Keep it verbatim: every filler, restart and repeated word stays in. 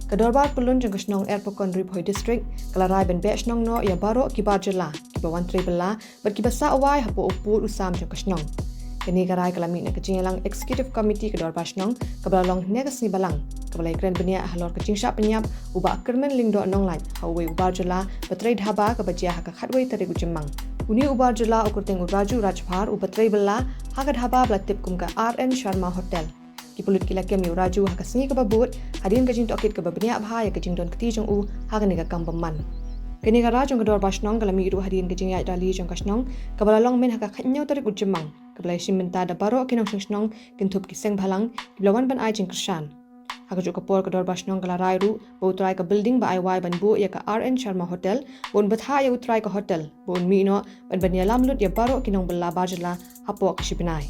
Ka Dorbar Pyllun jong ka shnong Erpakon, Ri Bhoi District, ka la rai ban beh shnong noh ïa baroh ki bar jylla kiba wan trei bylla bad kiba sah wai hapoh u pud u sam jong ka shnong. Kane ka rai ka la mih na ka jingïalang Executive Committee ka Dorbar Shnong kaba la long hynne ka sngi Balang, kaba la ïakren bniah halor ka jingshah pynïap u Bah Kyrmen Lyngdoh Nonglait ha uwei u bar jylla ba trei dhaba kaba jia ha ka khatwei tarik u Jymmang. Une u bar jylla u kyrteng u Raju Rajbhar uba trei bylla ha ka dhaba ba la tip kum ka R N Sharma Hotel. Ki pulit ki la kem ïa u Raju ha ka sngi kaba bud hadien ka jingtohkit kaba bniah bha ïa ka jingdon kti jong u ha kane ka kam bymman. Kane ka rai jong ka Dorbar Shnong ka la mih ruh hadien ka jingïaid rally jong ka shnong kaba la long mynha ka khathynñiew tarik u Jymmang, kaba la ïashim bynta da baroh ki nongshong shnong kynthup ki seng bhalang kiba la wan ban ai jingkyrshan. Ha kajuh ka por ka Dorbar Shnong ka la rai ruh ba u trai ka building ba ai wai ban buh ïa ka R N Sharma Hotel ba un bthah ïa u trai ka hotel ba un mih noh ban ban ïalam lut ïa baroh ki nongbylla bar jylla hapoh ka shi bnai.